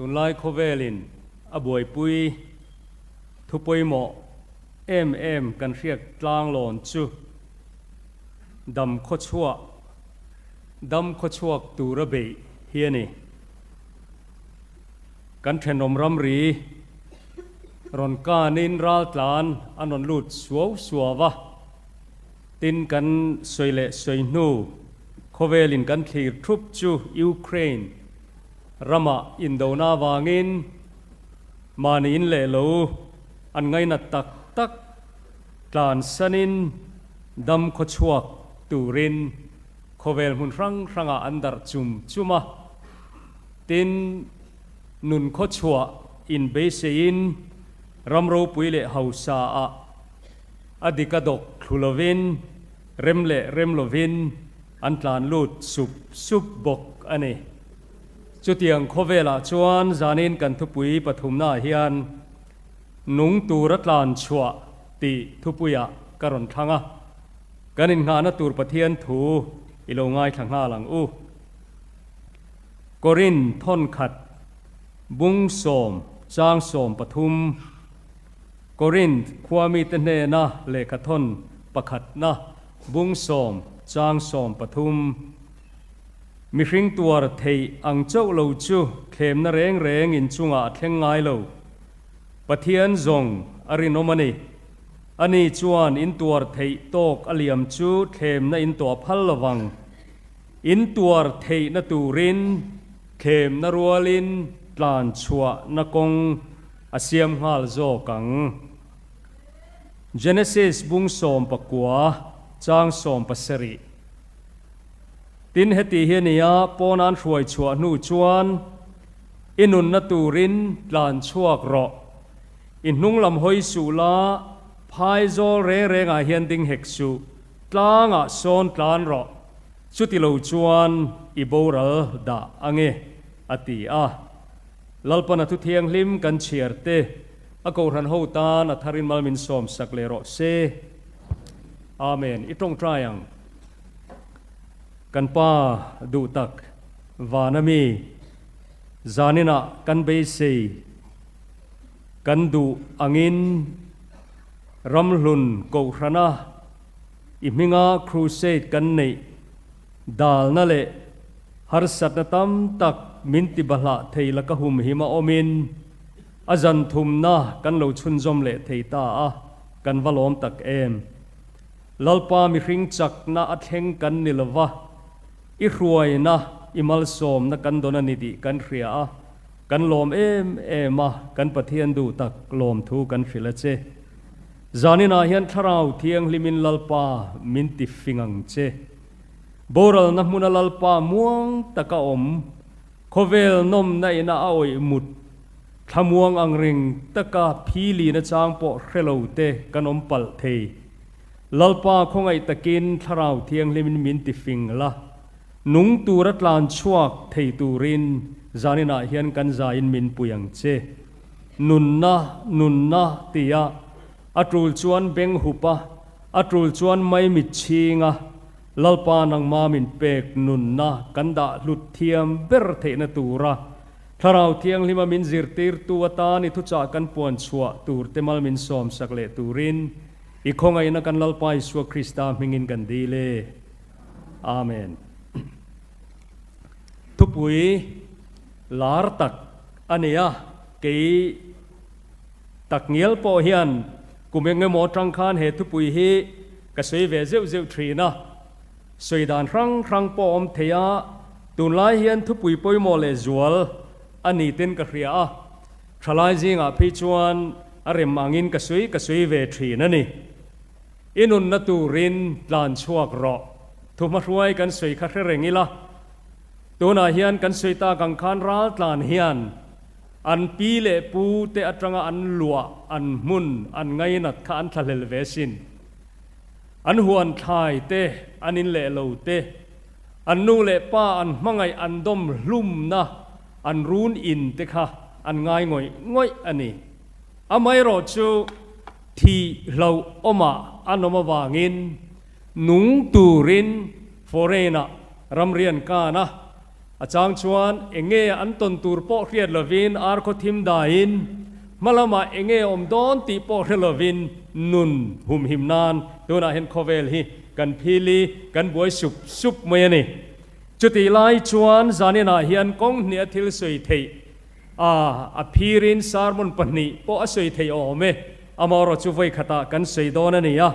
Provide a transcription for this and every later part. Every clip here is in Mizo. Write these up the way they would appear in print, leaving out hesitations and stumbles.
Tunlai khawvelin a buaipui thu pawimawh em em kan hriat tlanglawn chu dam khawchhuah, dam khawchhuak tura beih hi a ni. Kan thenawm ramri rawn kanin raltlan an rawn lut suau suau a, tin kan sawi leh sawi hnu khawvelin kan thlir thup chu Ukraine ramah indona avangin mahni in leh lo an ngainat tak tak tlansanin dam khawchhuak turin khawvel hmun hrang hrangah an darh chum chum a. Tin, nun khawchhuah inbeiseiin ram ropui leh hausa ah a dik a dawk thlu lovin rem leh rem lovin an tlan lut sup sup bawk a ni. Chutiang khawvelah chuan zanin kan thupui pathumnaah hian nung tura tlan chhuah tih thupuiah ka rawn thlang a, kan innghahna tur Pathian thu i lo ngaithla nghal ang u. Korin thawnkhat bung sawm chang 13, Korinth khuamite hnena lehkhathawn pakhatna bung sawm chang 13, Mihring tuar theih ang chauh lo chu thlemna reng reng in chungah a thleng ngai lo. Pathian zawng a rinawm a ni. Ani chuan in tuar theih tawk a liam chu thlemna in tuah phal lovang. In tuar theihna turin thlemna rualin tlan chhuahna kawng a siam nghal zawk ang. Genesis bung 19 chang 17. Tin heti hi a nia, pawn an hruai chhuah hnu chuan i nunna turin tlan chhuak rawh. I hnung lam hawi suh la, phaizawl reng rengah hian ding hek suh. Tlangah sawn tlan rawh, chuti lo chuan i boral dah ange, a ti a. Lalpana thu thianghlim kan chhiar te, a kohhran ho tan a tharin mal min sawm sak leh rawh se. Amen. I tawngtai ang. Kan Pa duh tak, vana mi, zaninah kan beisei, kan duh angin, Ramhlun Kohhrana i hminga crusade kan neih dalna leh harsatna tam tak min ti bahlah thei laka humhim a awmin a zan thumna kan lo chhunzawm leh thei ta a, kan va lawm tak em. Lalpa mihring chakna a thleng kan ni lova, i hruaina, i malsawmna kan dawn a ni tih kan hria a, Kan lawm em em a, kan Pathian duh tak lawmthu kan hrilh a che. Zaninah hian Thlarau Thianghlimin Lalpa min ti fing ang che. Boralna hmuna Lalpa muang taka awm, khawvel nawmna ina a awih mut, thlamuang ang reng taka philina chang pawh hre lo te kan awm palh thei. Lalpa khawngaih takin Thlarau Thianghlimin min ti fing la. Nung tura tlan chhuak thei turin zaninah hian kan zaiin min pui ang che. Nunna, nunna tia a tul chuan beng hup a, a tul chuan maimit chhing a, Lalpa nangma min pek nunna kan dah hlut thiam ber theihna tura Thlarau Thianghlima min zirtirtu atan i thuchah kan puan chhuah tur te mal min sawmsak leh turin i khawngaihna kan Lalpa Isua Krista hmingin kan dil e. Amen. Thupui lar tak a ni a, kei tak ngial pawh hian kum eng emaw atang khan he thupui hi ka sawi ve zeuh zeuh thin a, sawi dan hrang hrang pawh a awm thei a, tunlai hian thupui pawimawh leh zual a ni ten ka hria a, thalai zingah phei chuan a rem angin ka sawi ka sawi ve thin a ni. I nunna turin tlan chhuak rawh. Thuhmahruai kan sawi kha hre reng ila, tunah hian kan sawi tak ang khan ral tlan hian an pi leh pu te atanga an luah, an hmun, an ngainat kha an thlahlel ve sin. An huan thlai te, an in leh lo te, an nu leh pa an hmangaih an dawm hlumna, an run in te kha an ngai ngawih ngawih a ni. Amaherawh chu Thih hlauh awmah an awm avangin nung turin foreign-ah ramrian kan a. A chang chuan enge an tawn tur pawh hriat lovin arkhaw thim daiin hma lamah enge awm dawn tih pawh hre lovin nun humhim nan tunah hian khawvel hi kan phili kan buai sup sup mai a ni. Chutih lai chuan zaninah hian kawng hnih a thil sawi theih a, a phirin sermon pahnih pawh a sawi theih awm e. Amaherawhchu vawi khatah kan sawi dawn a ni a.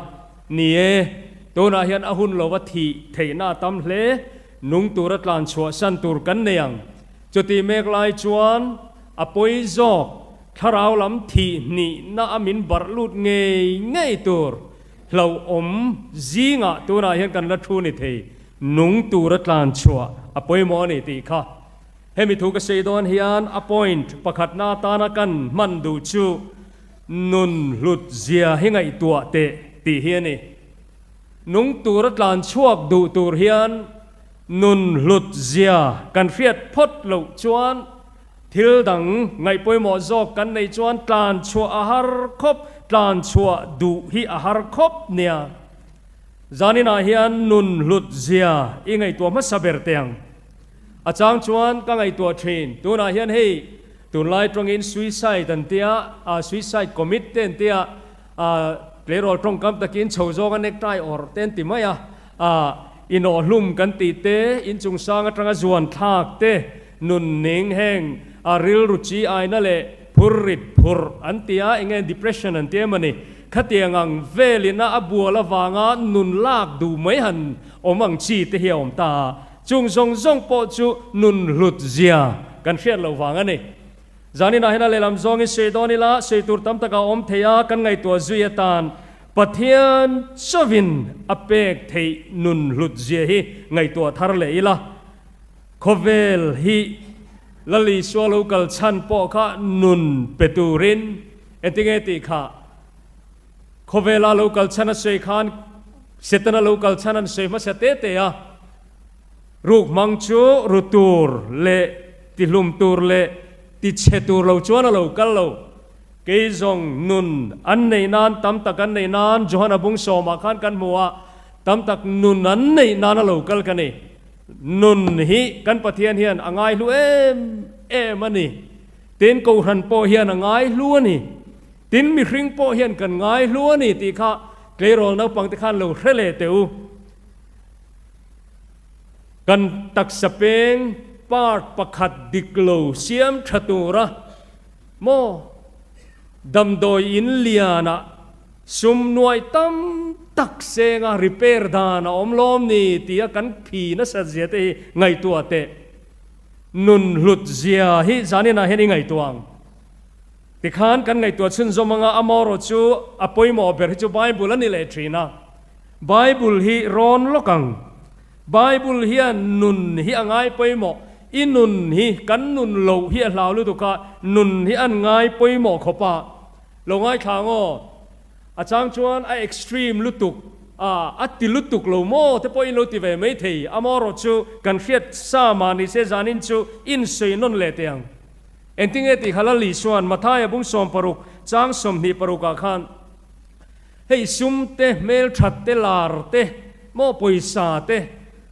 Ni e, tunah hian a hun lova thih theihna a tam hle. Nung tura tlan chhuahsan tur kan nei ang. Chutih mek lai chuan a pawi zawk thlarau lam thih hnihna a min barh lut ngei ngei tur hlauhawm zingah tunah hian kan la thu ni thei. Nung tura tlan chhuah a pawimawh a ni tih kha. Hemi thu ka sawi dawn hian a point pakhatna atana kan hman duh chu nun hlut zia hi ngaihtuah teh tih hi a ni. Nung tura tlan chhuak duh tur hian nun hlut zia kan hriat phawt loh chuan thil dang ngaihpawimawh zawk kan neih chuan tlan chhuah a har khawp, tlan chhuah duh hi a har khawp nia. Zaninah hian nun hlut zia i ngaihtuah hmasa ber teh ang. A chang chuan ka ngaihtuah thin, tunah hian hei tunlai tawngin suicide an tia, suicide commit te an tia, A tleirawl tawngkam takin chho zawnga necktie awrh te an ti mai a, a inawhhlum kan tih te, inchung sang atanga zuan thlak te, nun ning heng a rilru chi aina leh phur rit phurh an ti a, enge depression an ti em a ni. Khatiang ang velina a bual avanga nun lak duh mai han awm ang chi te hi a awm ta a, chung zawng zawng pawh chu nun hlut zia kan hriat loh vang a ni. Zaninah hian a lehlam zawngin sawi dawn ila, sawi tur tam takah a awm thei a, kan ngaihtuah zui atan Pathian chauhin a pek theih nun hlut zia hi ngaihtuah thar leh ila. Khawvel hi Lal Isua lo kal chhan pawh kha nun pe turin engtinge tih kha khawvela lo kal chhan a sawi khan Setana lo kal chhan an sawi hmasa te te a. Ruk hmang chu ru tur leh tihlum tur leh tichhe tur lo chuan a lo kal lo. Kei zawng nun an neih nan tam tak an neih nan Johana bung sawmah khan kan hmu a, tam tak nun an neih nan a lo kal ka ni. Nun hi kan Pathian hian a ngaihlu em em a ni. Tin Kohhran pawh hian a ngaihlu a ni. Tin mihring pawh hian kan ngaihlu a ni tih kha tleirawl naupangte khan lo hre leh teh u. Kan taksa peng part pakhat dik lo siam tha tura maw damdawi in lianah sum nuai tam tak senga repair dan a awm lawm ni tia kan phi nasat zia te hi ngaihtuah teh. Nun hlut zia hi zaninah hian i ngaihtuah ang. Tikhan kan ngaihtuah chhunzawm anga amaherawh chu a pawimawh ber hi chu Bible a ni leh thin a. Bible hi rawn lawk ang. Bible hian nun hi a ngai pawimawh. I nun hi kan nun loh hi a hlau lutuk a, nun hi an ngai pawimawh khawp a. Lo ngaithla ang aw. A chang chuan a extreme lutuk a, a ti lutuk lo maw te pawhin lo ti ve mai thei. Amaherawh chu kan hriat sa mah ni se zanin chu insawi nawn leh teh ang. Engtinge tih kha Lal Isua'n Mathaia bung 16 chang 26 ah khan, Hei sum te, hmelthat te, lar te, maw pawisa te,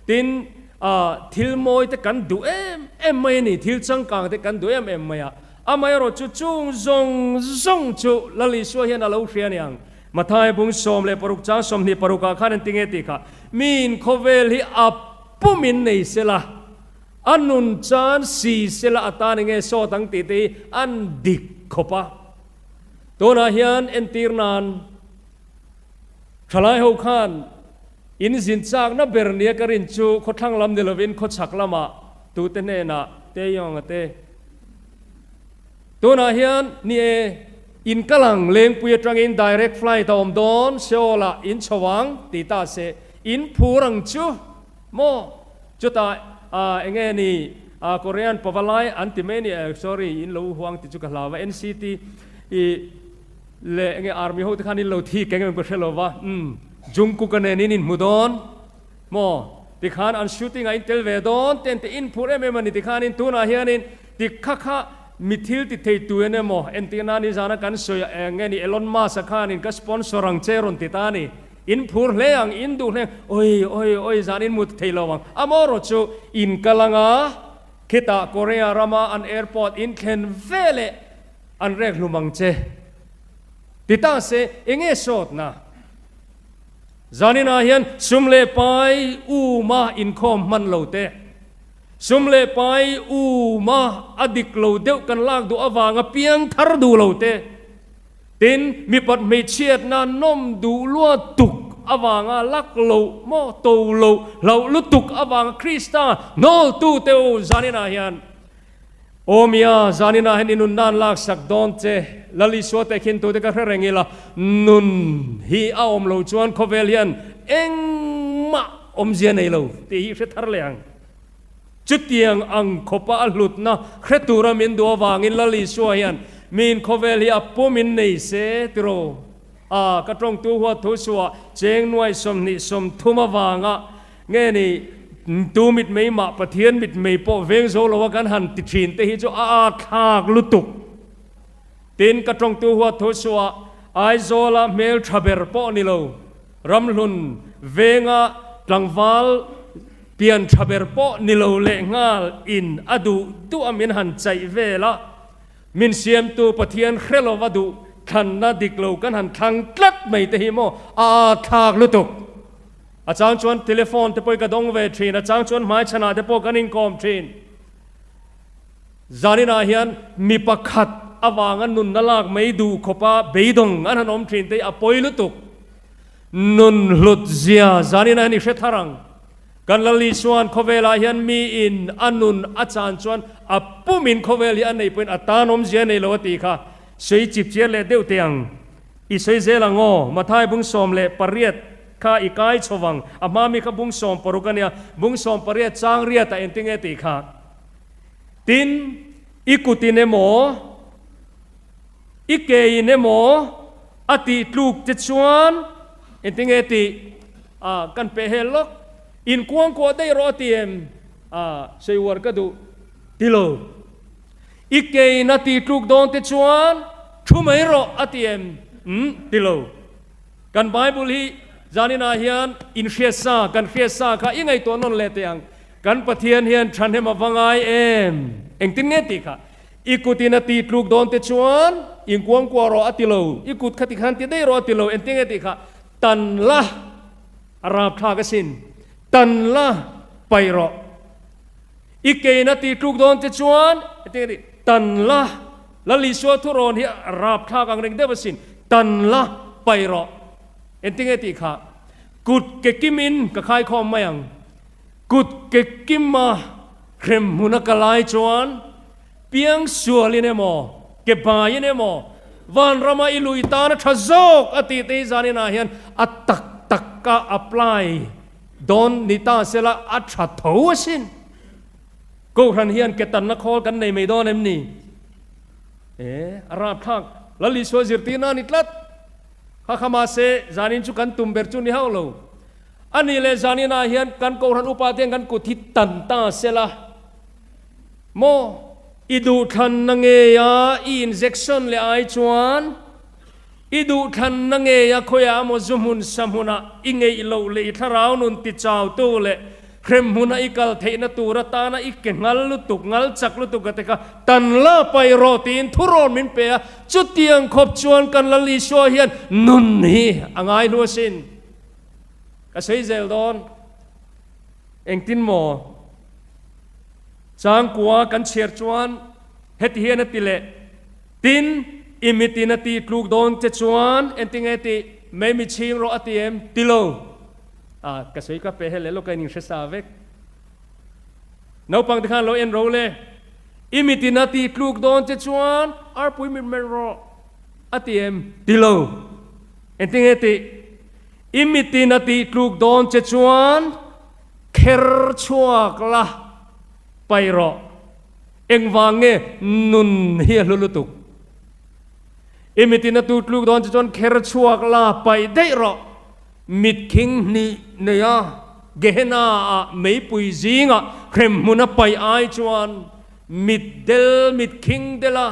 tin ah thil mawi te kan duh em em mai a ni, thil changkang te kan duh em em mai a. Amaherawh chu chung zawng zawng chu Lal Isua hian a lo hria a ni ang. Mathaia bung 16 chang 26 ah khan engtinge tih kha, Miin khawvel hi a pumin nei sela, A nun chan si sela atan enge sawt ang tih te hi an dik khawp a. Tunah hian entir nan thalai ho khan in zin chakna ber nia ka rin chu khawthlang lam ni lovin khawchhak lamah tute hnenah Taeyong a te. Tunah hian ni e in kal ang Lengpui atangin direct flight a awm dawn Seoul ah in chho ang ti ta se in phur ang chu maw? Chutah ah enge ni ah Korean pavalai an ti mai ni eh sorry in lo huang tih chu ka hlau va NCT i leh enge army ho te khan in lo thik eng em ka hre lo va umm Jungkook a nen in inhmu dawn maw tikhan an shooting ah in tel ve dawn te an ti in phur em em a ni tikhan in tunah hian in ti kha kha mi thil ti thei tu en emaw entir nan nizan a kan sawi enge ni Elon Musk a khan in ka sponsor ang che rawn ti ta a ni. In phur hle ang, in duh hle ang, oi oi oi zan in mut thei lo ang. Amaherawh chu in kal anga Khitah Korea rama an airport in thlen veleh an rek hlum ang che. Ti ta se, enge sawtna? Zaninah hian sum leh pai uma inkhawm hman lo te, sum leh pai uma a dik lo deuh kan lak duh avanga piang thar duh lo te, tin mipat hmeichhiatna nawm duh lua tuk avanga lak loh maw to loh hlauh lutuk avanga Krista hnawltu te u zaninah hian Aw mia, zaninah hian i nun nan laksak dawn che. Lal Isua te khin tute ka hre reng ila, nun hi a awm lo chuan khawvel hian engmah awmzia nei lo tih hi hre thar leh ang. Chutiang ang khawpa a hlutna hre tura min duh avangin Lal Isua hian miin khawvel hi a pum in nei se tiraw? A, ka tawngtu huat thu suah cheng nuai 23 avanga Nge ni, tu mitmei mah Pathian mitmei pawh veng zo lo a kan han ti thin te hi chu a âthlâk lutuk. Tin, ka tawngtu huat thu suah Aizawla hmel tha ber pawh ni lo, Ramhlun venga tlangval pian tha ber pawh ni lo lehnghal in a duh duh a min han chaih vel a, min siamtu Pathian hre lova duh thlanna dik lo kan han thlang tlat mai te hi maw a âthlâk lutuk. A chang chuan telephone te pawh i ka dawng ve thin, a chang chuan hmaichhanah te pawh kan inkawm thin. Zaninah hian mi pakhat avanga nunna lak mai duh khawpa beidawng an han awm thin te hi a pawi lutuk. Nun hlut zia zaninah hian i hre thar ang. Kan Lal Isuan khawvelah hian miin a nun a chan chuan a pumin khawvel hi a nei pawhin a tan awmzia a nei lo a tih kha sawi chip chiar leh deuh teh ang. I sawi zel ang aw, Mathai bung 18 kha i kai chho vang, a hma mi kha bung 16 a nia, bung 18 chang riat ah engtin nge tih kha? Tin, i kutin emaw, i kein emaw a tih tluk che chuan engtin nge tih? A, kan peh hel lawk, inkuangkuah daih rawh a ti em? A, sawi uar ka duh ti lo. I kein a tih tluk dawn te chuan thu mai rawh a ti em? Umm, ti lo. Kan Bible hi zaninah hian inhriatsa, kan hriatsa kha i ngaihtuah nawn leh teh ang. Kan Pathian hian thahnem a va ngai em? Engtin nge tih kha? I kutin a tih tluk dawn te chuan inkuangkuah rawh a ti lo, i kut kha tikhan ti daih rawh a ti lo, engtin nge tih kha? Tan la, a rapthlak asin, tan la, paih rawh. I kein a tih tluk dawn te chuan, engtin nge tih? Tan la. Lal Isua thurawn hi a rapthlak ang reng deuh asin, tan la pai rawh. Engtinge tih kha? Kut ke kimin ka khaikhawm mai ang. Kut ke kima hrem hmuna ka lai chuan piang sualin emaw, ke baiin emaw, vanrama i lui tan a tha zawk a tih te hi zaninah hian a tak tak a apply dawn ni ta sela a tha tho asin. Kohhran hian ke tanna khawl kan nei mai dawn em ni? E, a rapthlak. Lal Isua zirtirna a ni tlat. Kha kha mahse, zanin chu kan tum ber chu ni hauh lo. A nih leh zaninah hian kan Kohhran upa te hian kan kut hi tan ta sela maw? I duhthlanna ngeia i injection leh ai chuan i duhthlanna ngeia khawiah emaw zu hmun sa hmunah i ngeih loh leh i thlarau nun tichautu leh Hrem hmuna i kal theihna tur atana i ke ngal lutuk, ngal chak lutuk a te kha tan la pai rawh tiin thurawn min pe a, chutiang khawp chuan kan Lal Isua hian nun hi a ngai hlu asin. Ka sawi zel dawn. Engtin maw? Changkua kan chhiar chuan heti hian a ti leh, Tin, i mitin a tih tluk dawn che chuan entinge tih mai mi chhing rawh a ti em? Ti lo. A, ka sawi ka pe he leh lawk a in hre sa vek. Naupang te khan lo en ro le. I mitin a tih tluk dawn che chuan arpui mit men rawh a ti em? Ti lo. Engtinge tih? I mitin a tih tluk dawn che chuan kher chhuak la pai rawh. Engvang nge nun hi a hlu lutuk? I mitin a tu tluk dawn che chuan kher chhuak la paih daih rawh. Mit khing hnih neia Gehenna-ah meipui zingah hrem hmuna paih ai chuan mit del, mit khing dela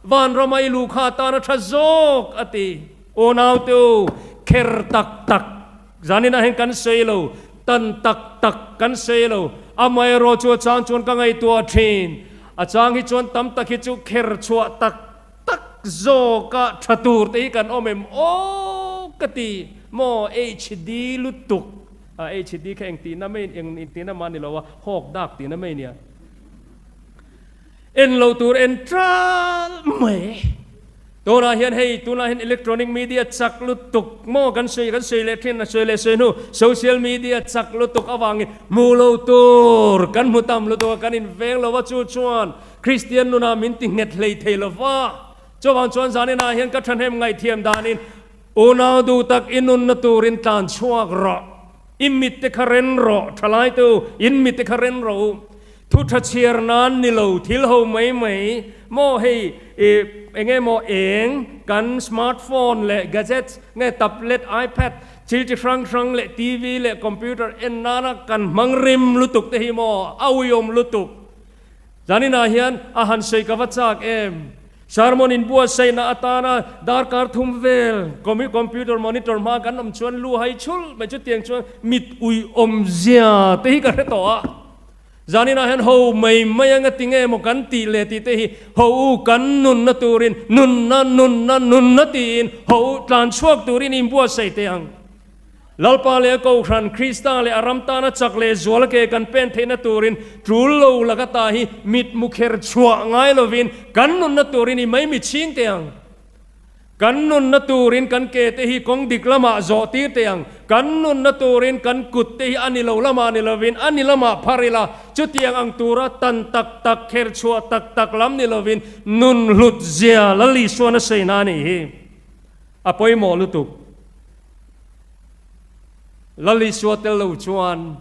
vanrama i luh kha atana tha zawk a ti. Aw naute u, kher tak tak zaninah hian kan sawi lo, tan tak tak kan sawi lo. Amaherawh chu a chang chuan ka ngaihtuah thin. A chang hi chuan tam tak hi chu kher chhuah tak tak zawka tha tur te hi kan awm em aw ka ti maw HD lutuk a HD kha eng tihna mai eng tihna mah ni lo a hawk dak tihna mai nia en lo tur en tral mai. Tunah hian hei tunah hian electronic media chak lutuk maw kan sawi kan sawi leh thin a sawi leh sawi hnu social media chak lutuk avangin hmu lo tur kan hmu tam lutuk a kan inveng lo a chu chuan Kristian nunah min ti nghet hlei thei lo va chuvang chuan zaninah hian ka thahnem ngaihthiam danin unau duh tak i nunna turin tlan chhuak rawh i mit te kha ren rawh thalai tu in mit te kha ren rawh u Thu tha chhiar nan ni lo thil ho mai mai maw hei i eng nge maw eng kan smart phone leh gadgets nge tablet, ipad thil chi hrang hrang leh TV leh computer en nana kan hmang rim lutuk te hi maw a uiawm lutuk. Zaninah hian a han sawi ka va chak em. Sermon inbuatsaihna atana darkar thum vel computer monitor hma kan awm chuan lu hai chhulh mai chutiang chuan mit uiawm zia te hi ka hre tawh a. Zaninah hian ho mai mai anga ti nge maw kan tih leh tih te hi ho u kan nunna turin nunna nunna nunna tiin ho u tlan chhuak turin inbuatsaih teh ang. Lalpa leh a Kohhran, Krista leh a ram tana chak leh zual ke kan pen theihna turin tul lo laka ta hi mitmu kher chhuah ngai lovin kan nunna turin i maimi chhing teh ang. Kan nunna turin kan ke te hi kawng dik lamah zawh tir teh ang. Kan nunna turin kan kut te hi a ni lo lamah ni lovin a ni lamah phar ila, chutiang ang tura tan tak tak, kher chhuah tak tak lam ni lovin nun hlut zia Lal Isuan a sawi na a nih hi. A pawimawh lutuk. Lal Isua tel lo chuan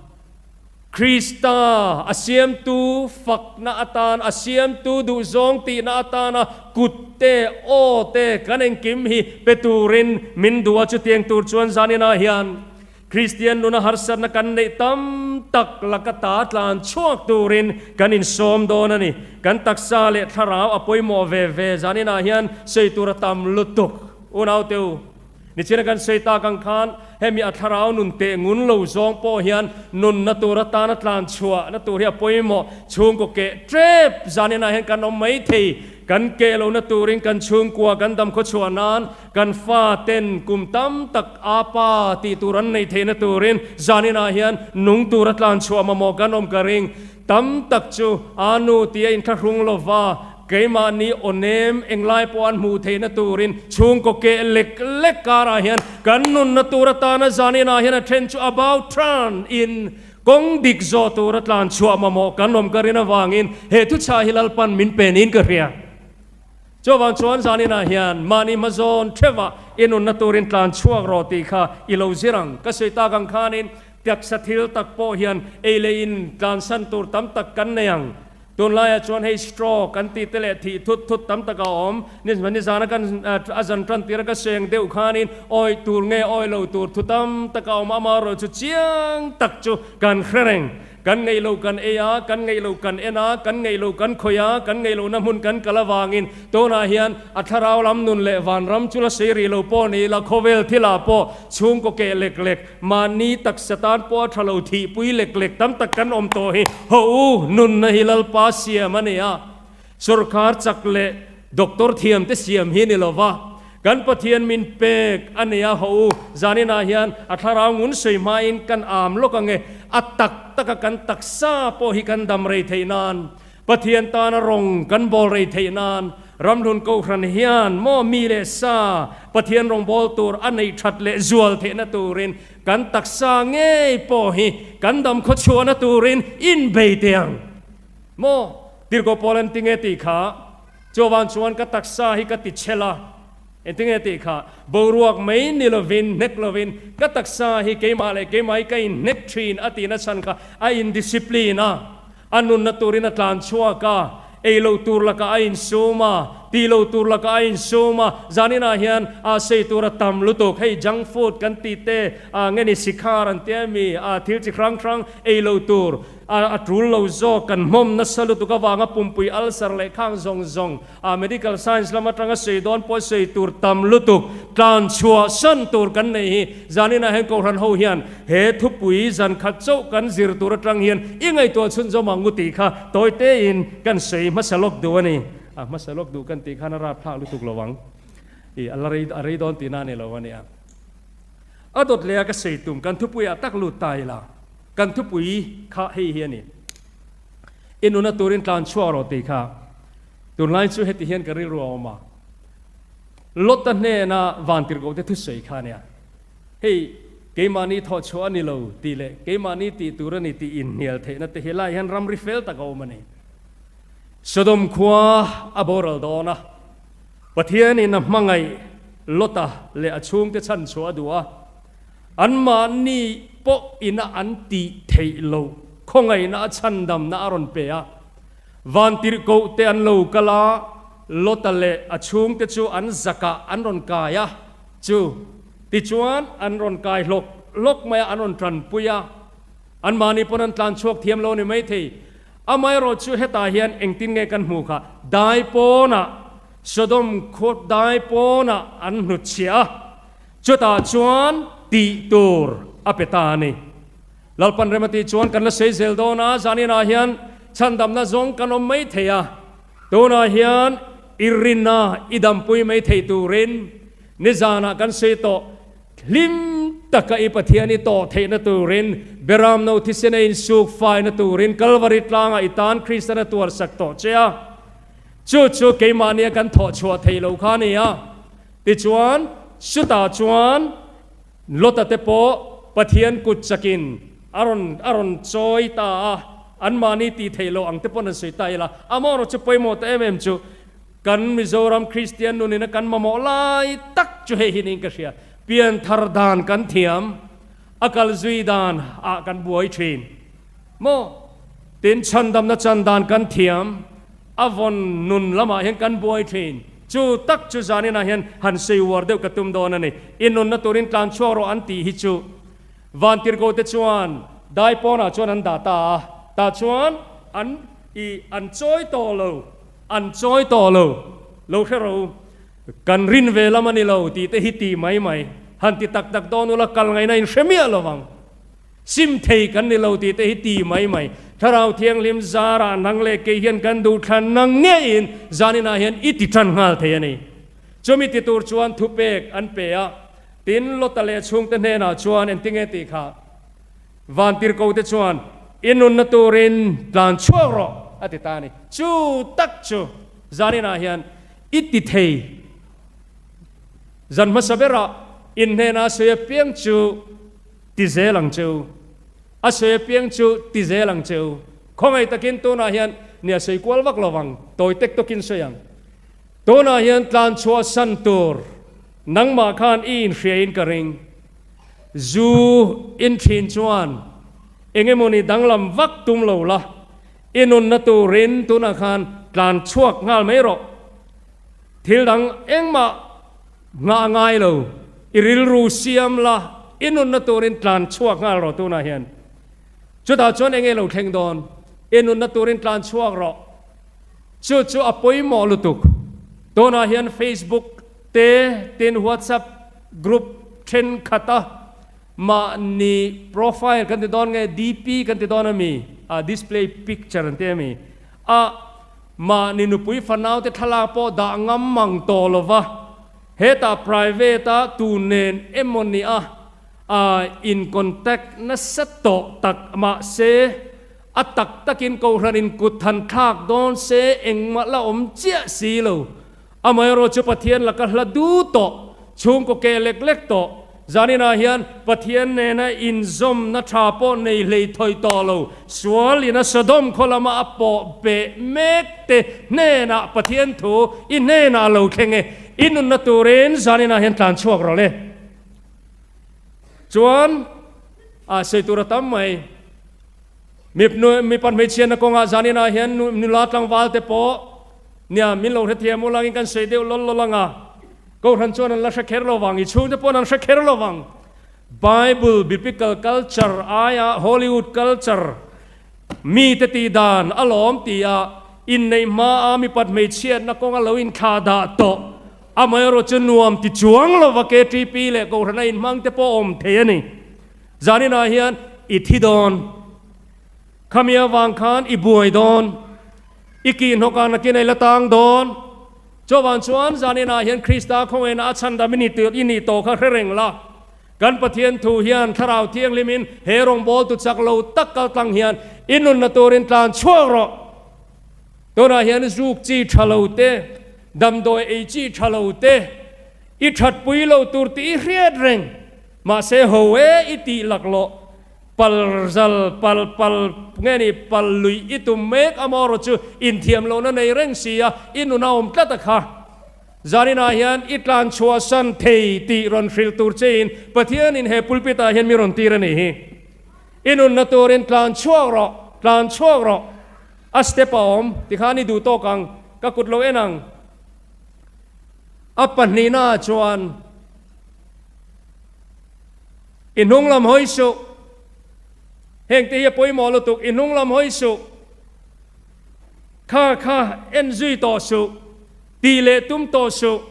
Krista a siamtu fakna atan, a siamtu duhzawng tihna atana kut te, aw te kan engkim hi pe turin min duh a. Chutiang tur chuan zaninah hian Kristian nuna harsatna kan neih tam tak laka ta tlan chhuak turin kan insawm dawn a ni. Kan taksa leh thlarau a pawimawh ve ve zaninah hian sawi tur a tam lutuk. Unaute u. Nichina kan sawi tak ang khan hemi a thlarau nun teh ngun lo zawng pawh hian nunna tur atana tlan chhuah na tur hi a pawimawh. Chhungkaw keh tep zaninah hian kan awm mai thei. Kan keh lohna turin kan chhungkua kan dam khaw chhuah nan kan fa ten kum tam tak a pa tih tur an neih theihna turin zaninah hian nung tura tlan chhuah mamawh kan awm ka ring. Tam tak chu a nu tih a inthlahrung lova, keimahni aw nem englai pawh an hmuh theihna turin chhungkaw keh lek lek karah hian kan nunna tur atana zaninah hian a then chu about turn in kawng dik zawh tura tlan chhuah mamawh kan awm ka rin avangin he thuchhah hi Lalpan min pe niin ka hria. Chuvang chuan zaninah hian mahni hmazawn theuhah i nunna turin tlan chhuak rawh tih kha i lo zir ang. Ka sawi tak ang khanin Taksa thil tak pawh hian ei leh in tlansan tur tam tak kan nei ang. Tunlaiah chuan hei stroke an tih te leh thih thut thut tam tak a awm. Nizana kan a zan tan tir a ka seng deuh khanin awih tur nge awih lo tur thu tam tak a awm. Amaherawhchu chu chiang tak chu kan hre reng. Kan ngeih lo kan ei a, kan ngeih lo kan en a, kan ngeih lo kan khawih a, kan ngeih lohna hmun kan kal avangin tunah hian a thlarau lam nun leh vanram chu la sei rih lo pawh ni ila khawvel thilah pawh chhungkaw keh lek lek, mahni taksa tan pawh a tha lo thihpui lek lek tam tak kan awm tawh hi ho u nunna hi Lalpa siam a ni a, sawrkar chak leh doctor thiam te siam hi ni lova kan Pathian min pek a ni a ho u zaninah hian a thlarau ngun sawi hmain kan am lawk ange a tak taka kan taksa pawh hi kan dam rei theih nan Pathian tana rawng kan bawl rei theih nan Ramhlun Kohhran hian maw mi leh sa Pathian rawngbâwl tur a neih that leh zual theihna turin kan taksa ngei pawh hi kan dam khawchhuahna turin inbei teh ang maw? Tirhkoh Paul an ti nge tih kha chuvang chuan ka taksa hi ka ti chhel a, engtinge tih kha boruak mai ni lovin hnek lovin ka taksa hi keimah leh keimah hi ka inhnek thin a tihna chhan kha a indiscipline a. A nunna turin a tlan chhuak a, ei loh tur lakah a insum a, Tih lo tur lakah a insum a, zaninah hian a sei tur a tam lutuk. Hei junk food kan tih te, a nge ni sikhar an tia mi, a thil chi hrang hrang ei lo tur a a tul lo zawk kan hmawm nasa lutuk avanga pumpui ulcer leh khang zawng zawng a medical science lam atanga sawi dawn pawh sawi tur tam lutuk tlan chhuah san tur kan nei hi zaninah hian Kohhran ho hian he thupui zan khat chauh kan zir tur atang hian i ngaihtuah chhunzawm ang u tih kha tawi tein kan sawi hmasa lawk duh a ni. A hmasa lawk duh kan tih khan a rap thlak lutuk lo ang. I a la rei a rei dawn tihna a ni lo a nia. A dawt leh a ka sawi tum kan thupui ah tak lut ta ila kan thupui kha hei hi a ni. I nuna turin tlan chhuak rawh tih kha tunlai chu heti hian ka rilru a awm a. Lota hnena vantirhkoh te thusawi kha a nia. Hei keimahni thawh chhuah a ni lo tih leh keimahni tih tur a ni tih inhnial theihna te hi lai hian ramri fel tak a awm a ni. Sodom khua a boral dawn a, Pathianin a hmangaih Lota leh a chhungte chhan chhuah a duh a, anmahni pawh ina an tih theih loh khawngaihna a chhandamna a rawn pe a. Vantirhkoh te an lo kal a, Lota leh a chhungte chu an zakah an rawn kai a, chu tichuan an rawn kai hlawk hlawk mai a, an rawn tanpui a, anmahni pawn an tlan chhuak thiam lo a ni maithei. Amaherawh chu hetah hian engtin nge kan hmuh kha? Dai pawnah, Sodom khaw dai pawnah an hnutchhiah a, chutah chuan tih tur a pe ta a ni. Lalpan rem a tih chuan kan la sawi zel dawn a, zaninah hian chhandamna zawng kan awm mai thei a, tunah hian i rinna i dampui mai thei turin nizanah kan sawi tawh. Hlim taka i Pathian i tawh theihna turin, Beramno thisen a insuk faina turin Kalvari tlangah i tan Kristan a tuarsak tawh che a. Chu chu keimahnia kan thawh chhuah theih loh kha a ni a. Tichuan, chutah chuan Lota te pawh Pathian kut chakin a rawn a rawn chawi ta a, anmahni tih theih loh ang te pawn an sawi ta ila. Amaherawh chu pawimawh ta em em chu, Kan Mizoram Kristian nunin a kan mamawh lai tak chu hei hi niin ka hria. Pianthar dan kan thiam, a kal zui dan ah kan buai thin. Maw? Tin, chhandamna chan dan kan thiam, a vawn nun lamah hian kan buai thin. Chu tak chu zaninah hian han sawi uar deuh ka tum dawn a ni. I nunna turin tlan chhuak rawh an tih hi chu Vantirhkoh te chuan dai pawnah chuan an dah ta a, tah chuan an i an chawi tawh lo. An chawi tawh lo, lo hre ro u. Kan rin ve lam a ni lo tih te hi ti mai mai. Han ti tak tak dawn ula kal ngaihna in hre miah lo vang. Sim thei kan ni lo tih te hi ti mai mai. Thlarau Thianghlim zarah nang leh kei hian kan duh thlan nang ngeiin zaninah hian i ti tan nghal thei a ni. Chumi ti tur chuan thupek an pe a, tin Lota leh chhungte hnenah chuan engtinge tih kha? Vantirhkoh te chuan, I nunna turin tlan chhuak rawh, a ti ta a ni. Chu tak chu zaninah hian i ti thei. Zan hmasa berah in hnena a sawi apiang chu ti zel ang che u. A sawi apiang chu ti zel ang che u. Khawngaih takin tunah hian nia sawi kual vak lo vang, tawi tek tawkin sawi ang. Tunah hian tlan chhuah san tur nangmah khan i inhriain ka ring. Zu in thin chuan eng emawni danglam vak tum lo la, i nunna turin tunah khan tlan chhuak nghal mai rawh. Thil dang engmah nghah ngai lo, i rilru siam la, i nunna turin tlan chhuak nghal rawh tunah hian. Chutah chuan enge lo thleng dawn? I nunna turin tlan chhuak rawh. Chu chu a pawimawh lutuk. Tunah hian Facebook te tin WhatsApp group thenkhat a mahni profile kan ti dawn nge DP kan ti dawn a mi a display picture an ti a mi a mahni nupui fanau te thlalak pawh dah ngam mang tawh lo va hetah private a tu nen emawni a a in contact nasa tawh tak mahse A tak takin Kohhranin kut han thlak dawn se engmah la awm chiah si lo. Amaherawh chu Pathian laka hla du tawh, chhungkaw ke lek lek tawh, zaninah hian Pathian nena inzawmna tha pawh nei hlei thawi tawh lo, sual ina Sodom khaw lama a pawh beh mek te hnenah Pathian thu i hnenah a lo thleng e, i nunna turin zaninah hian tlan chhuak rawh le. Chuan a sawi tur a tam mai. Mipa hmeichhiatna kawngah zaninah hian nula tlangval te pawh. Nia, min lo hrethiam u langin kan sawi deuh lawl lawl ang a, Kohhran chuan an la hre kher lo vang, i chhungte paw'n an hre kher lo vang. Bible, Biblical culture aia Hollywood culture mite tih dan a lawm tia inneih hmaa mipat hmeichhiatna kawnga lo inthlah dah tawh amaherawh chu nuam ti chuang lova KTP leh Kohhrana inhmang te pawh awm thei a ni. Zaninah hian i thi dawn. Khami avang khan i buai dawn. I kihhnawkah nakin a i la tang dawn. Chuvang chuan zaninah hian Krista khawngaihna a chhandam i ni tir i nih tawh kha hre reng la. Kan Pathian thu hian Thlarau Thianghlimin he rawngbawltu chak lo tak kal tlang hian i nunna turin tlan chhuak rawh. Tunah hian zuk chi tha lo te, damdawi ei chi tha lo te, i thatpui lo tur tih i hriat reng. Mahse ho e i tih laklawh. Pal zal pal pal nge ni pal lui i tum mek a maw rawh chu inthiam lohna nei reng si a i nun a awm tlat a kha. Zaninah hian i tlan chhuahsan thei tih rawn hrilh tur chein Pathianin he pulpit ah hian mi rawn tir a nih hi. I nunna turin tlan chhuak rawh, tlan chhuak rawh. A step a awm tikhan i duh tawk ang, ka kut lo en ang. A pahnihna ah chuan. I hnung lam hawi suh. Heng te hi a pawimawh lutuk, i hnung lam hawi suh. Kha kha en zui tawh suh, tih leh tum tawh suh.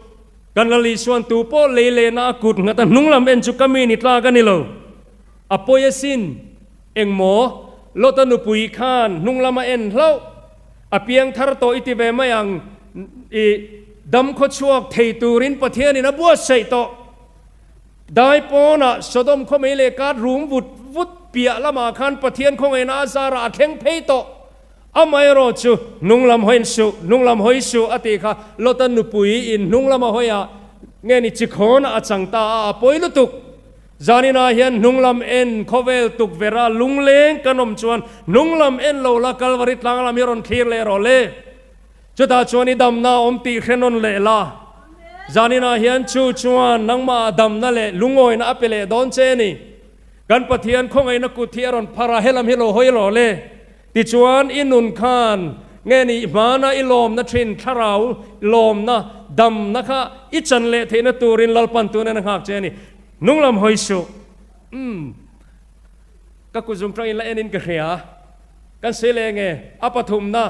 Kan la Lisuan tu pawh lei lehna a kut nghat a hnung lam en chu ka mi ni tlak a ni lo. A pawi asin. Engmaw? Lota nupui khan hnung lam a en hlauh. A piang thar tawh i ti ve mai ang. I dam khawchhuak thei turin Pathianin a buatsaih tawh. Dai pawnah Sodom khaw mei leh kat rum vut vut piah lamah khan Pathian khawngaihna a zarah a thleng phei tawh. Amaherawh chu hnung lam hawiin suh, hnung lam hawi suh a tih kha Lota nupui in hnung lama hawiah nge ni chikhawnah a chang ta a, a pawi lutuk. Zaninah hian hnung lam en khawvel tukverha lungleng kan awm chuan hnung lam en lo la Kalvari tlang lam hi rawn thlir leh rawh le. Chutah chuan i damna a awm tih hre nawn leh la. Zaninah hian chu chuan nangmah damna leh lungawina a pe leh dawn che a ni. Kan Pathian khawngaihna kut hi a rawn phar a, helam hi lo hawi rawh le. Tichuan i nun khan nge ni hmana i lawmna thin thlarau lawmna damna kha i chan leh theihna turin Lalpan tunin a nghak che a ni. Nunglam hawi suh. Umm. Ka kut zung tangin la enin ka hria. Kan sawi leh nge? A pathumna,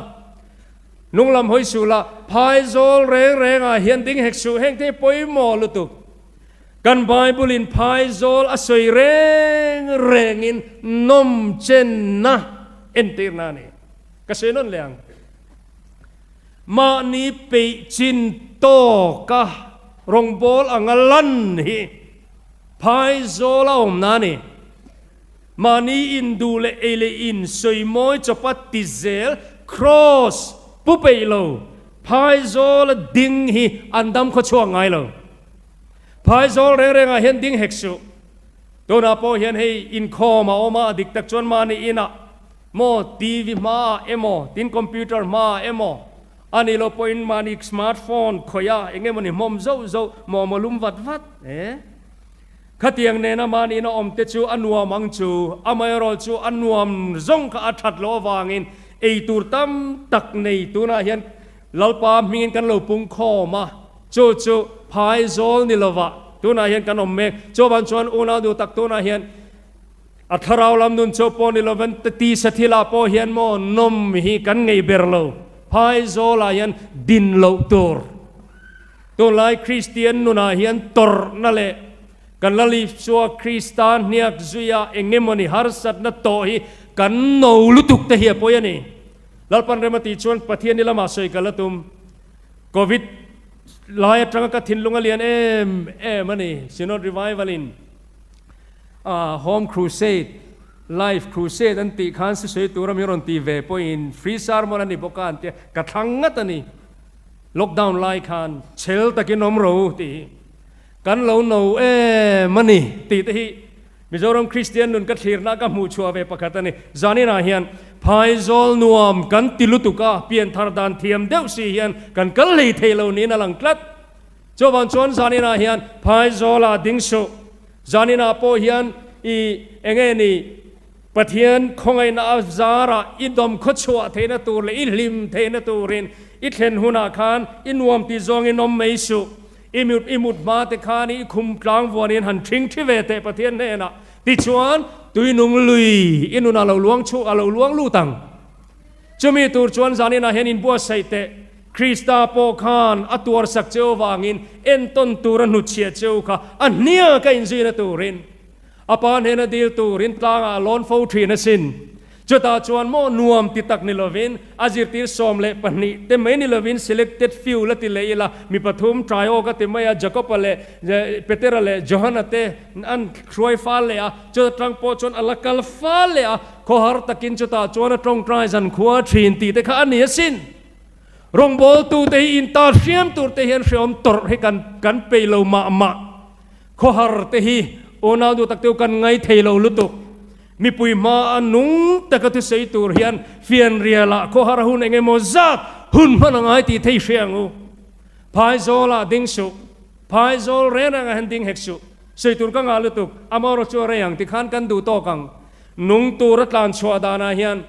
Nunglam hawi suh la, phaizawl reng rengah hian ding hek suh, heng te hi pawimawh lutuk. Kan Bible-in phaizawl a sawi reng rengin nawm chenna entirna a ni. Ka sawi nawn leh ang. Mahni peih chin tawka rawngbâwl anga lan hi phaizawl a awmna a ni. Mahni induh leh ei leh in sawi mawi chawpa ti zel Kraws pu peih lo Phaizawla ding hi an dam khaw chhuak ngai lo. Phaizawl reng rengah hian ding hek suh. Tunah pawh hian hei inkhawm a awm a, a dik tak chuan mahni inah maw TV hmaah emaw tin computer hmaah emaw a nih loh pawhin mahni smartphone khawih a eng emawni hmawm zauh zauh maw maw lum vat vat e. Khatiang nena mahniin a awm te chu a nuam ang chu, amaherawh chu a nuam zawng kha a that loh avangin ei tur tam tak nei tunah hian Lalpa hmingin kan lo pung khawm a, chu chu phaizawl ni lovah tunah hian kan awm mek. Chuvang chuan unau duh tak tunah hian a thlarau lam nun chu pawh ni lovin tisa thilah pawh hian maw nawm hi kan ngei ber lo, phaizawlah hian din loh tur. Tunlai Kristian nunah hian tawrhna leh kan la Isua Krista hniak zuia eng emawni harsatna tawh hi kan no lutuk te hi a pawi a ni. Lalpan rem a tih chuan Pathian i lamah sawi ka la tum. Covid lai atanga ka thinlung a lian em em a ni. Synod Revival in Home Crusade, Life Crusade an tih khan sisawi tura min rawn ti ve pawhin free sermon a ni bawk a an tia, ka thlang ngat a ni. Lockdown lai khan chhel takin awm ro tih hi kan lo no em a ni tih te hi Mizoram Kristian nun ka thlirna ka hmuh chhuah ve pakhat a ni. Zaninah hian Phaizawl nuam kan ti lutuk a, pianthar dan thiam deuh si hian kan kal hlei thei lo niin a lang tlat. Chuvang chuan zaninah hian Phaizawlah ding suh. Zaninah pawh hian i enge ni? Pathian khawngaihna a zarah i dawm khawchhuah theihna tur leh i hlim theihna turin i thlen hunah khan i nuam tih zawngin awm mai suh. I mut i mut hma te khan i khum tlang vuanin han ṭhing ṭhi ve teh Pathian hnenah. Tichuan, tuinung lui i nunah lo luang chhuak a lo luang lut ang. Chumi tur chuan zaninah hian inbuatsaih teh. Krista pawh khan a tuarsak cheu avangin entawn tur a hnutchhiah cheu kha a hnia ka inzuina turin a pa hnena dil turin tlangah a lawn fo thin asin. Chutah chuan maw nuam ti tak ni lovin a zirtir 12 te mai ni lovin selected few la ti leh ila mi pathum Triaw ka ti mai a, Jakob-a leh Petera leh Johana te an hruai fal leh a, chuta tang pawh chuan a la kal fal leh a, khawhar takin chutah chuan a tawngtai zankhua thin tih te kha a ni asin. Rawngbawltute hi intar hriam tur te hian hreawm tawrh hi kan kan peih lo mah mah. Khawhar te hi unau duh tak te u kan ngai thei lo lutuk. Mipui hma a nung taka thusei tur hian fianrialah khawhar hun eng emaw zat hun hman a ngai tih thei hre ang u. Phaizawlah ding suh, Phaizawl reng rengah hian ding hek suh. Sawi tur ka ngah lutuk, amaherawh chu a rei ang tikhan kan duh tawk ang. Nung tur a tlan chhuah danah hian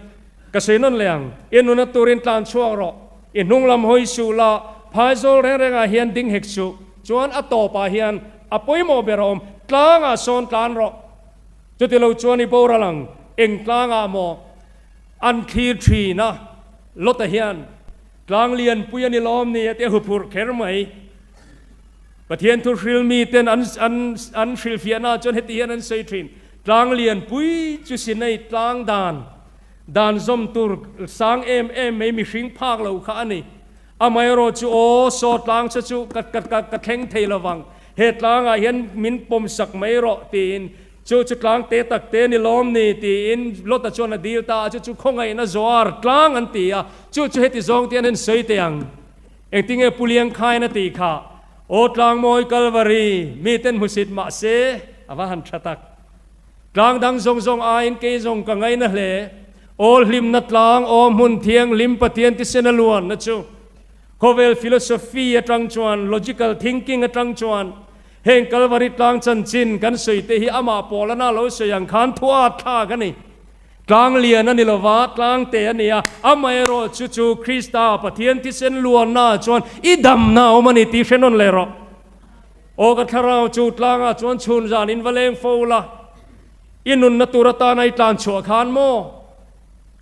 Ka sawi nawn leh ang, i nuna turin tlan chhuak rawh, i hnung lam hawi suh la, phaizawl reng rengah hian ding hek suh, chuan a tawpah hian a pawimawh ber a awm, tlangah sawn tlan rawh. Chuti lo chuan i boral ang, eng tlangah maw an thlir thin a, Lota hian tlang lianpui a ni lawm ni a ti a huphurh kher mai. Pathian thu hril miten an an an hrilhfiahnaah chuan heti hian an sawi thin, Tlang lianpui chu Sinai tlang dan Dan zawm tur sang em em mai mihring phak lo kha a ni. Amaherawh chu aw, saw tlang che chu ka ka ka ka thleng thei lo vang. He tlangah hian min pawm sak mai rawh tiin chu chu tlang te tak te ni lawm ni tiin Lota chuan a dil ta a, chu chu khawngaihna Zoar tlang an ti a, chu chu heti zawng te hian an sawi teh ang. Engtinge Pu Liangkhain a tih kha? Aw tlangmawi Kalvari, miten hmusit mah se a va han tha tak. Tlang dang zawng zawng aiin kei zawng ka ngaina hle. Aw hlimna tlang, aw hmun thianghlim Pathian tisena luanna chu. Khawvel philosophy atang chuan, logical thinking atang chuan, heng Kalvari tlang chanchin kan sawi te hi amah pawlana lo sawi ang khan thuat thlak a ni. Tlang lian a ni lova, tlang te a ni a, amaherawh chu chu Krista Pathian thisen luanna chuan i damna a awm a ni tih hre nawn leh rawh. Aw ka thlarau chu tlangah chuan chhun zan in va leng fo la, i nunna tur atana i tlan chhuah khan maw?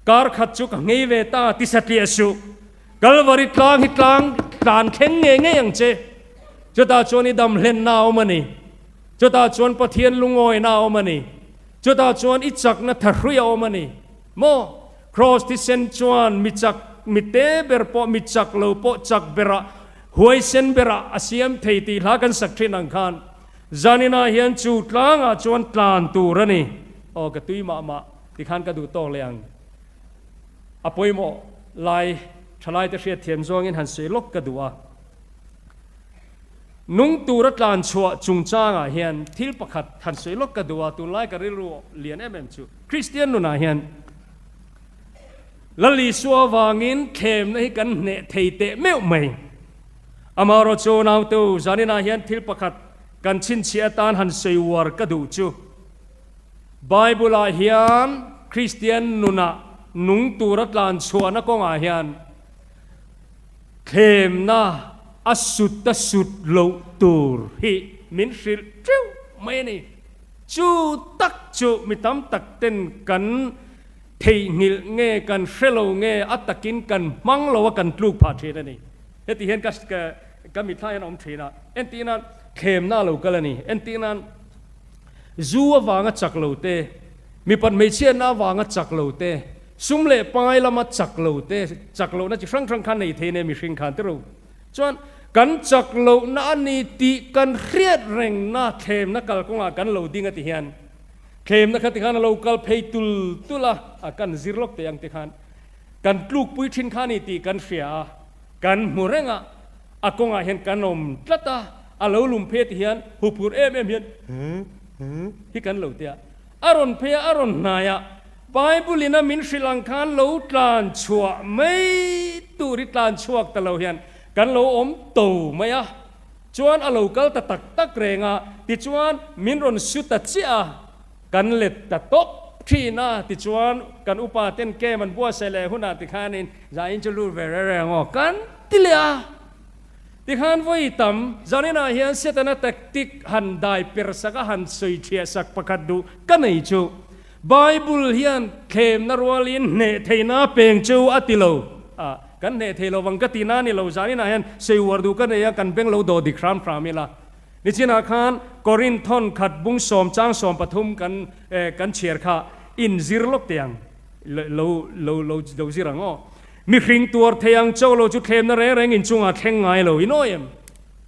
Kar khat chu ka nghei ve ta, ti satliah suh. Kalvari tlang hi tlang tlan thleng ngei ngei ang che. Chutah chuan i dam hlenna a awm a ni. Chutah chuan Pathian lungawina a awm a ni. Chutah chuan i chakna thahrui a awm a ni. Maw? Kraws thisen chuan mi chak, mi te ber pawh, mi chak lo pawh chak berah Huaisen berah a siam thei tih hla kan sak thin ang khan zaninah hian chu tlangah chuan tlan tur a ni. Aw ka tui mah mah tikhan ka duh tawk leh ang. A pawimawh lai thalaite hriat thiam zawngin han sawi lawk ka duh a. Nung tura tlan chhuah chungchangah hian thil pakhat han sawi lawk ka duh a, tunlai ka rilru lian em em chu Kristian nunah hian Lal Isua avangin thlemna hi kan hneh thei teh meuh mai. Amaherawh chu nautu zaninah hian thil pakhat kan chhinchhiah atan han sawi uar ka duh chu. Bible-ah hian Kristian nunah nung tura tlan chhuahna kawngah hian thlemna a sut a sut loh tur hi min hrilh teuh mai a ni. Chu tak chu mi tam tak ten kan Theihnghilh nge kan hre lo nge a takin kan hmang lo a kan tluk phah thin a ni. Heti hian ka ka mitthla hian a awm thin a, entir nan thlemna a lo kal a ni. Entir nan zu avanga chak lo te, mipat hmeichhiatna avanga chak lo te, sum leh pai lama chak lo te, chak lohna chi hrang hrang khan nei thei nia mihring khan tiro. Chuan kan chak lohna a ni tih kan hriat rengna thlemna kalkawngah kan lo ding a ti hian Thlemna kha tikhan a lo kal phei tul tul a, a kan zir lawk teh ang tikhan kan tlukpui thin kha a ni tih kan hria a, kan hmu reng a, a kawngah hian kan awm tlat a, a lo lum phei ti hian huphur em em hian hi kan lo ti a, a rawn phei a, a rawn hnai a, Bible in a min hrilh ang khan lo tlan chhuah mai tur hi tlan chhuak ta lo hian kan lo awm to mai a. Chuan a lo kal ta tak tak reng a, tichuan min rawn su ta chiah a, kan let ta tawp. thin a, tichuan kan upa ten camp an buatsaih leh hunah tikhanin zain chu lut ve reng reng aw kan ti leh a. Tikhan vawi tam zaninah hian Setana tactic han dai per sak a han sawi thiah sak pakhat duh ka nei chu Bible hian thlemna rualin hneh theihna peng chu a ti lo a, kan hneh thei lo vang ka tihna a ni lo zaninah hian sawi uar duh ka nei a kan beng lo dawh dik hram hram ila. Nichinah khan Korinth thawn khat bung sawm chang 13 kan kan chhiar kha in zir lawk teh ang lo lo lo lo zir ang aw. Mihring tuar thei ang cho lo chu thlemna reng reng in chungah thleng ngai lo in awi em?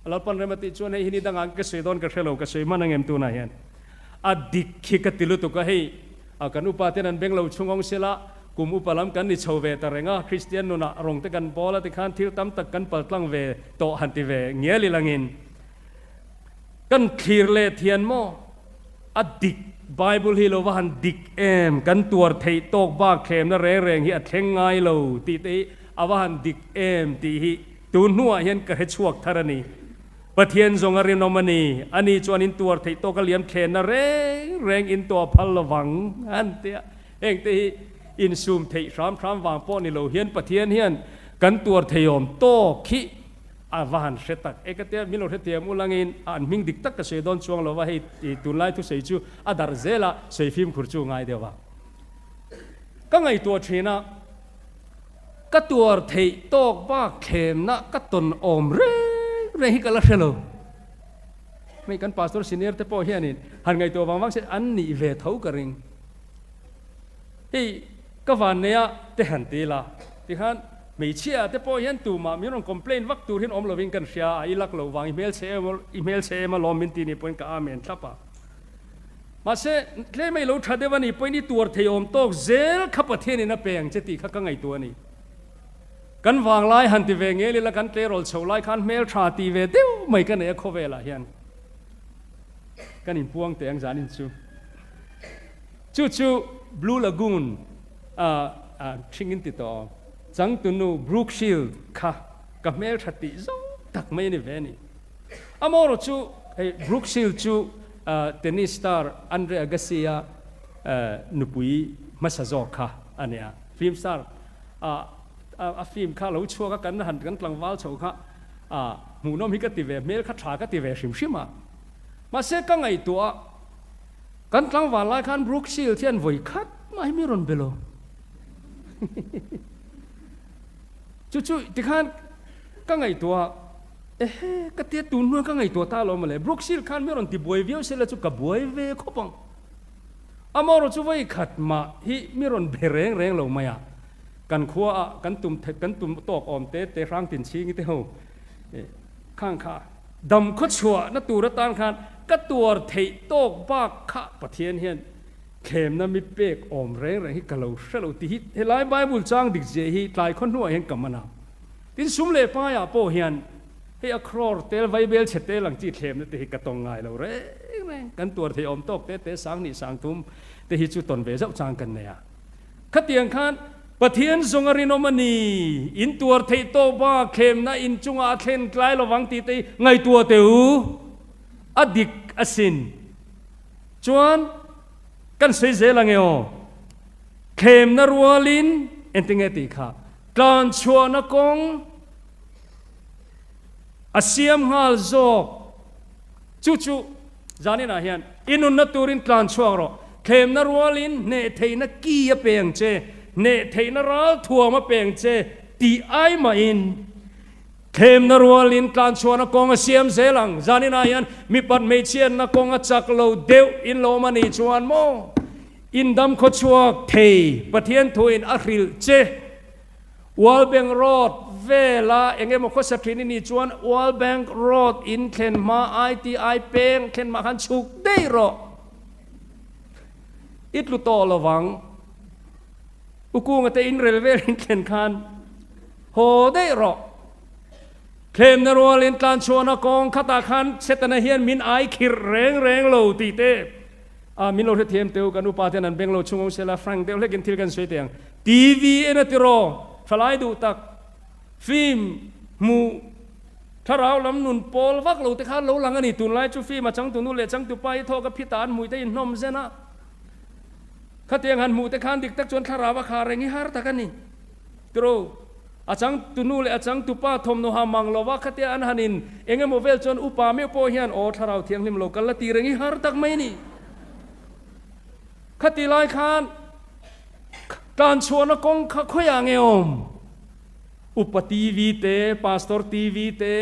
A Lalpan rem a tih chuan hei hi ni dangah ka sawi dawn ka hre lo ka sawi hman ang em tunah hian a dik khi ka ti lutuk a hei a kan upa ten an beng lo chhung awng sela kum upa lam kan ni chho ve ta reng a Kristian nunah rawng te kan bawl a tikhan thil tam tak kan pal tlang ve tawh han ti ve ngial ilangin Kan thlir leh thian maw? A dik, Bible hi lo va han dik em? Kan tuar theih tawk bak thlemna reng reng hi a thleng ngai lo tih te hi a va han dik em tih hi tun hnuah hian ka hre chhuak thar a ni. Pathian zawng a rinawm a ni. Ani chuan in tuar theih tawk a liam thlenna reng reng in tuah phal lovang an ti a. Heng te hi insum theih hram hram vang pawh ni lo hian Pathian hian kan tuar theiawm tawk hi A va han hre tak e ka tia, min lo hre thiam u langin a an hming dik tak ka sawi dawn chuang lo va, hei tunlai thusawi chu a darh zel a, sawi fimkhur chu ngai deuh a. Ka ngaihtuah thin a, ka tuar theih tawk bak thlemna ka tawn awm reng reng hi ka la hre lo. Hei kan pastor senior te pawh hianin han ngaihtuah vang vang se an nih ve tho ka ring. Hei ka vanneia te han ti la tikhan Hmeichhia te pawh hian tumah min rawn complain vak tur hian awm lovin kan hria a, i lak loh vang i hmelchhe em i hmelchhe em alawm min ti nih pawhin ka amen thlap a. Mahse, tlem a i lo tha deuh a nih pawhin i tuar thei awm tawk zel kha Pathianin a pe ang che tih kha ka ngaihtuah a ni. Kan vanglai han ti ve ngel ila kan tleirawl chho lai khan hmeltha tih ve deuh mai ka nei a khawvelah hian kan inpuang teh ang zanin chu. Chu chu Blue Lagoon a thingin ti tawh awm. Changtunu Brooke Shield kha ka hmeltha tih zawng tak mai a ni ve a ni. Amaherawh chu hei Brooke Shield chu tennis star Andre Agassi-a nupui hmasa zawk kha a ni a. Film star a film kha lo chhuak a kan han kan tlangval chho kha hmuhnawm hi ka ti ve hmel kha tha ka ti ve hrim hrim a. Mahse ka ngaihtuah a. Kan tlangval lai khan Brooke Shield hian vawi khat mah hi mi rawn be lo. Chu chu tikhan ka ngaihtuah ehe ka tia tun hnuan ka ngaihtuah ta lo mawle. Brooke Shield khan mi rawn ti buai viau se la chu ka buai ve khawp ang. Amaherawh chu vawi khat mah hi mi rawn be reng reng lo mai a. Kan khua ah kan tum kan tum tawk awm te te hrang tin chhingi te ho khang kha. Dam khaw chhuahna tur atan khan ka tuar theih tawk bak kha Pathian hian thlemna mi pek awm reng reng hi ka lo hre lo tih hi helai Bible chang dik zia hi tlai khaw hnuah hian ka man a. Tin sum leh paiah pawh hian hei a crore tel vaibel chhe tel ang chi thlemna te hi ka tawng ngai lo reng reng. Kan tuar theih awm tawk te te sang hnih sang thum te hi chu tawn ve zauh chang kan nei a. Khatiang khan Pathian zawng a rinawm a ni, in tuar theih tawh bak thlemna in chungah a thlen tlai lovang tih te hi ngaihtuah teh u, a dik asin. Chuan kan sawi zel ang e aw, thlemna rualin engtinge tih kha tlan chhuahna kawng a siam nghal zawk chu chu Zaninah hian i nunna turin tlan chhuak rawh. Thlemna rualin hneh theihna ki a pe ang che, hneh theihna ral thuam a pe ang che tih ai mahin thlemna rualin tlan chhuahna kawng a siam zel ang. Zaninah hian mipat hmeichhiatna kawng a chak lo deuh in lo awm a nih chuan maw in dam khaw chhuak thei Pathian thuin a hrilh che. World Bank Road vela eng emaw khawsa thin i nih chuan World Bank Road in thlen hma ITI peng thlen hma khan chhuk daih rawh. I tlu tawh lo vang. U Kunga te in rel vel in thlen khan haw daih rawh. Thlemna rualin tlanchhuahna kawng khatah khan Setana hian min ai khirh reng reng lo tih te a min lo hrethiam teu kan upa ten an beng lo chhung awm sela frank deuh hlekin thil kan sawi teh ang. TV en a tiraw thalai duh tak film hmuh thlarau lam nun pawl vak lo te khan lo lang a ni. Tunlai chu film a changtu nu leh changtu pa hi thawk a phita an hmui te inhnawm zen a. Khatiang han hmuh te khan dik tak chuan thlarau a khar reng hi har tak a ni. Tiraw? A changtu nu leh a changtu pa thawmhnaw ha mang lova khatia an han in eng emaw vel chuan upa meuh pawh hian aw thlarau thianghlim lo kal la ti reng hi har tak mai a ni. Khati lai khan tlanchhuahna kawng kha khawiah nge awm? Upa TV te, Pastor TV te,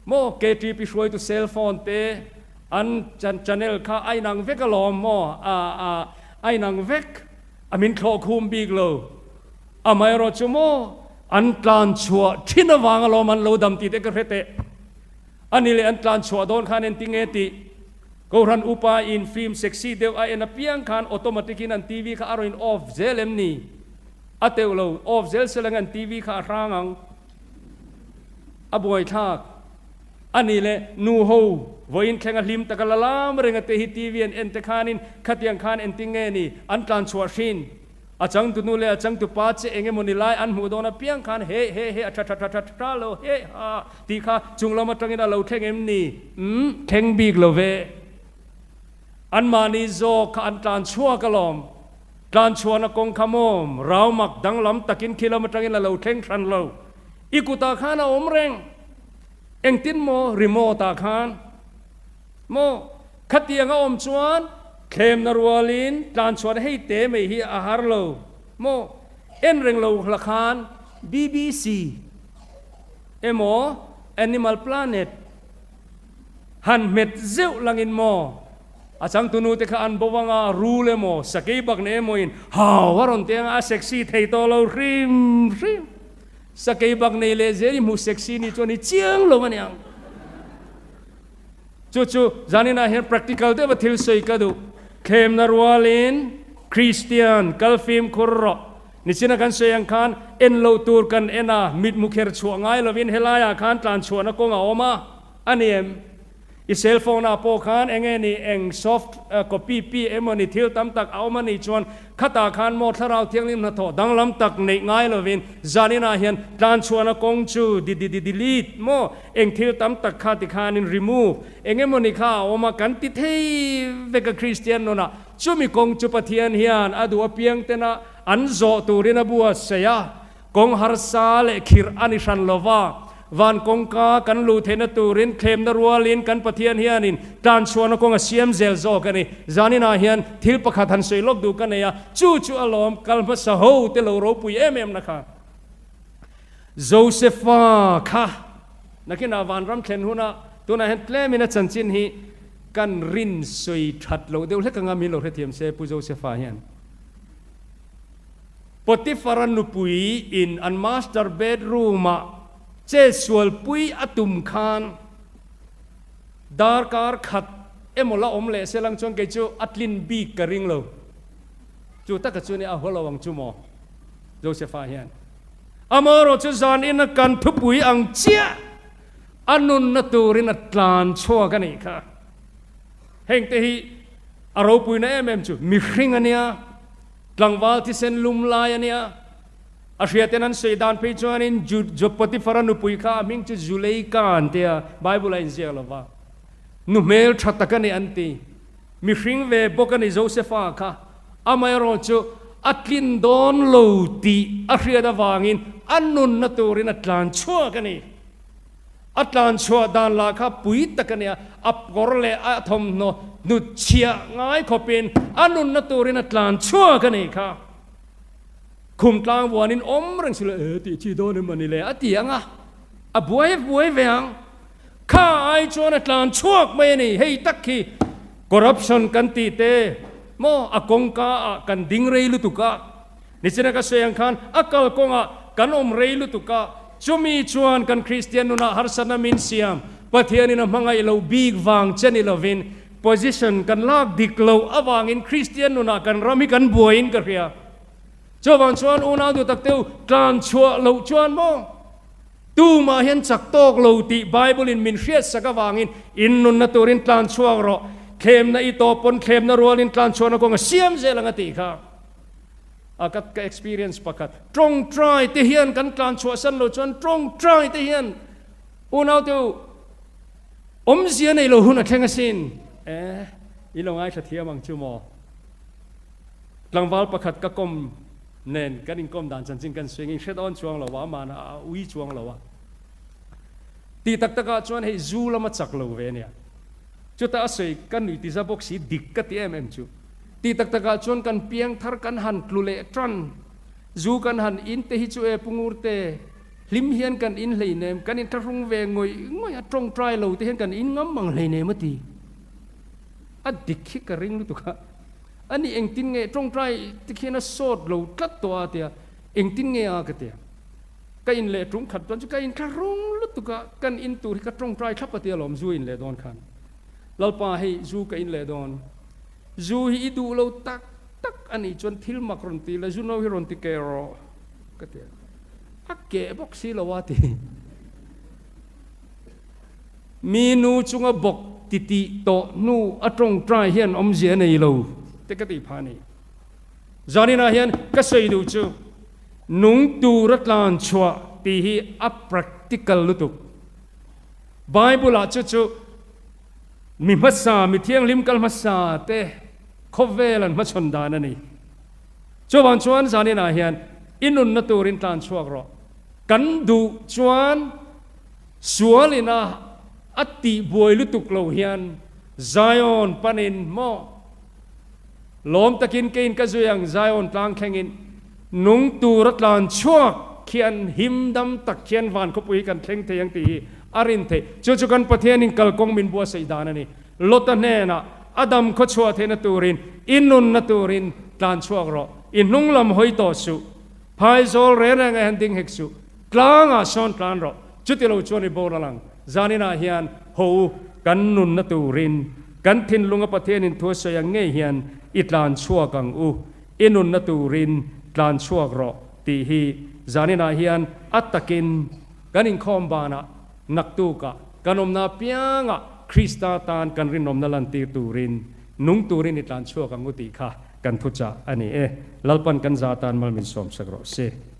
maw KTP hruaitu cell phone te an channel kha a inang vek alawm maw a inang vek a min thlawh khum bik lo. Amaherawh chu maw an tlan chhuah thin avang alawm an lo dam tih te ka hre teh. A ni leh an tlan chhuah dawn khan engti nge tih Kohhran upa in film sexy deuh a en apiang khan automatic in an TV kha a rawn in off zel em ni? A teuh lo, off zel sel ang an TV kha a hrang ang. A buaithlak. A ni leh nu ho vawiin thleng a hlim taka la lam reng a te hi TV an en te khanin khatiang khan engti nge ni an tlan chhuah hrin? A changtu nu leh a changtu pa che eng emaw ni lai an hmuh dawn apiang khan he he he a tha tha tha tha tha lo he ha tih kha chung lam atangin a lo thleng em ni? Umm thleng bik lo ve. Anmahni zawk kha an tlan chhuak alawm. Tlan chhuahna kawng kha mawm rau mak danglam takin khi lam atangin a lo thleng hran lo. I kutah khan a awm reng. Engtin maw remote ah khan maw khatiang a awm chuan thlemna rualin tlan chhuahna hei te mai hi a har lo maw en reng lo hla khan BBC emaw Animal Planet han hmet zeuh langin maw a changtunu te kha an bo anga rul emaw sakei bak ne emaw in hau a rawn ti anga a sexy thei tawh lo hrim hrim. Sakei bak nei leh zel i hmuh sexy ni chuan i chiang lo a niang. Chu chu zaninah hian practical deuha thil sawi ka duh. Thlemna rualin Kristian kal fimkhur rawh. Nichina kan sawi ang khan en loh tur kan en a, mitmu kher chhuah ngai lovin helaiah khan tlan chhuahna kawng a awm a, a ni em? I cell phone ah pawh khan eng nge ni eng soft copy pi emaw ni thil tam tak a awm a nih chuan khatah khan maw thlarau thianghlim hnathawh danglam tak neih ngai lovin zaninah hian tlanchhuahna kawng chu di di di delete maw eng thil tam tak kha tikhanin remove eng emaw ni kha a awm a kan ti thei vek a Kristian nunah chumi kawng chu Pathian hian a duh apiang tena an zawh turin a buatsaih a. Kawng harsa leh khirh a ni hran lo va, van kawngka kan luh theihna turin thlemna rualin kan Pathian hianin tlanchhuahna kawng a siam zel zawk a ni. Zaninah hian thil pakhat han sawi lawk duh ka nei a, chu chu a lawm kal hmasa ho te lo ropui em em na kha. Josefa kha nakinah vanram thlen huna tunah hian tlemin a chanchin hi kan rin sawi that loh deuh hlek anga min lo hrethiam se Pu Josefa hian. Potiphar-a nupui in an master bedroom-ah che sualpui a tum khan darkar khat emaw la awm leh se lang chuan kei chu a tlin bik ka ring lo. Chu taka chu nia a haw lo ang chu maw Joseph-a hian. Amaherawh chu zan ina kan thupui ang chiah a nunna turin a tlan chhuak a nih kha. Hengte hi a ropuina em em chu mihring a nia. Tlangval thisen lum lai a nia. A hriaten an sawi dan phei chuanin Ju Potiphara nupui kha a hming chu Zuleika an ti a, Bible a inziak lo va. Nu hmel tha tak a ni an ti. Mihring ve bawk a ni Josefa kha. Amaherawh chu a tlin dawn lo tih a hriat avangin a nunna turin a tlan chhuak a ni. A tlan chhuah dan lah kha pui tak a nia, a kawr leh a thawmhnaw hnut chhiah ngai khawpin a nunna turin a tlan chhuak a nih kha. Khum tlang vuanin awm reng silo e tih chi dawn emaw ni le a ti ang a, a buai buai ve ang. Kha ai chuan a tlan chhuak mai a ni, hei tak khi corruption kan tih te maw a kawngka ah kan ding rei lutuk a, Nichina ka sawi ang khan a kalkawngah kan awm rei lutuk a, chumi chuan kan Kristian nunah harsatna min siam, Pathianin a hmangaih lo bik vang che ni lovin position kan lak dik loh avangin Kristian nunah kan ram hi kan buaiin ka hria. Chuvang chuan unau duh tak teu tlan chhuah loh chuan maw tumah hian chak tawk lo tih Bible in min hriatsak avangin in nunna turin tlan chhuak rawh, thlemna i tawp pawn thlemna rualin tlan chhuahna kawng a siam zel ang a tih kha. A ka ka experience pakhat. Tawngtai te hian kan tlan chhuah san lo chuan tawngtai te hian unau te u awmzia nei lo hun a thleng asin. Eh, i lo ngaithla thiam ang chu maw? Tlangval pakhat ka kawm nen kan inkawm dan chanchin kan sawi ngei hre dawn chuang lo a, amah a ui chuang lo a. Tih tak takah chuan hei zu lama chak lo ve ania. Chutah a sawi ka nui ti za bawk si dik ka ti em em chu. Tih tak takah chuan kan piang thar kan han tlu leh tan. Zu kan han in te hi chu e Pungur te hlim hian kan in hleinem, kan inthlahrung ve ngawih ngawih a tawngtai lo te hian kan in ngam ang hleinem a ti. A dik hi ka ring lutuk a. Ani engtin nge tawngtai te khian a sawt lo tlat tawh a tia, engtin nge a ka tia. Ka in leh tum khat chuan chu ka inthlahrung lutuk a, kan in tur hi ka tawngtai thlap a tia lawm zu in leh dawn khan. Lalpa hei zu ka in leh dawn, zu hi i duh lo tak tak a nih chuan thil mak rawn ti la, zu no hi rawn ti keh rawh ka tia. A keh bawk si lo a ti. Mi nu chunga bawk titih tawh hnu a tawngtai hian awmzia a nei lo te ka tih phah a ni. Zaninah hian ka sawi duh chu nung tura tlan chhuah tih hi a practical lutuk. Bible-ah chu chu mi hmasa, mi thianghlim kal hmasa te khawvel an hmachhawn dan a ni. Chuvang chuan zaninah hian i nunna turin tlan chhuak rawh. Kan duh chuan Sual ina a tih buai lutuk lo hian Zion panin maw lawm takin keiin ka zui ang Zion tlang thlengin nung tura tlan chhuak khian him dam tak khian van khawpui hi kan thleng thei ang tih hi a rin theih. Chu chu kan Pathianin kalkawng min buatsaih dan a ni. Lota hnenah a dam khaw chhuah theihna turin i nunna turin tlan chhuak rawh. I hnung lam hawi tawh suh. Phaizawl reng reng a hian ding hek suh. Tlangah sawn tlan rawh, chuti lo chuan i bawr a lang. Zaninah hian haw u, kan nunna turin, kan thinlunga Pathianin thu a sawi ang ngei hian i tlan chhuak ang u, i nunna turin tlan chhuak rawh tih hi zaninah hian a takin kan inkhawm banah naktukah kan awmna apiangah Krista tan kan rinawmna lantir turin nung turin i tlan chhuak ang u tih kha kan thuchah a ni e. Lalpan kan za tan mal min sawmsak rawh se.